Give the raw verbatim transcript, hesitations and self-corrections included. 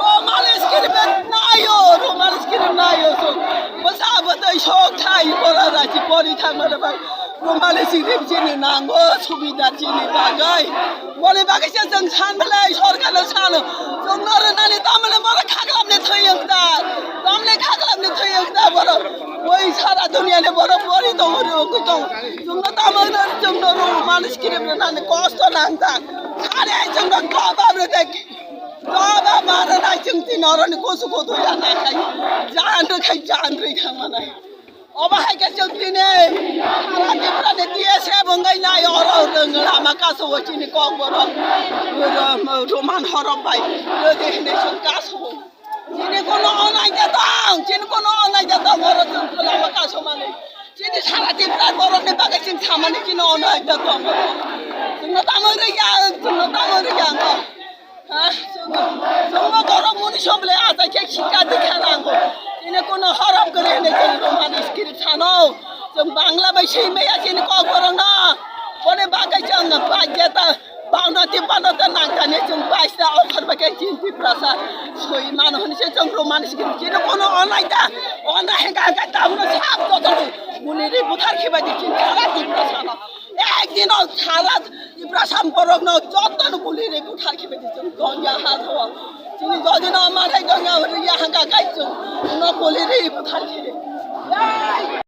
Roman script nayo, Roman script nayo, so. Bwsa bwtwi sok thai, bora rachi pori thangmani bai. Roman script chini nango, subida chini bagwi. Boni bagwi se chwng san belai, sorkarno sano. Chwng no rwnani tamle bora khaklamni thwi wng da. Tamle khaklamni thwi wng da bora. Oi sara duniani bora pori tongo, rwgwi tongo. Chwng no tamle chwng no Roman script rwnani kosto nang da. Sare chwng no kobam rwde. Baba mara nai chwng tin oroni kusu kutu ya na khai. Jan rw khai, jan rw khai manai. Obo hai khe chwng tini sara Tripura ni T S F wngwi nai oro rwng lama kaso o chini kok borok. Ro-, Roman horok bai. Rwdi hinwi chwng kaso o. Chini kono onai da tong, chini kono onai da tong oro chwng lama kaso mani. Chini sara Tripura borok ni bagwi chwng samani chini onai da tong. Chwngno tamo rwya, chwngno tamo rwya. Ha, chwng, chwngno borok muni soble ata khe khika dikha nango. Chini kono horok kwrwi hinwi chwng Roman script sano. Chwng Bangla bai swi maya chini kok borokno. Boni bagwi chwng baideta, bangno tei bangno ta nangkani chwng baisa okhor bai khe chini Tiprasa swi mano hwnwi se chwng Roman script chini kono onai da. Onai hwnkha hwnkha tabukno sab jotono muni ri buthar khibai di chini sara Tiprasano. Ekdino sara Tiprasa borokno jotono guli ri buthar khibai di chwng donya ha thawa. Chini jodino manai donya ri ya hangka kai chwng no guli ri buthar khibai.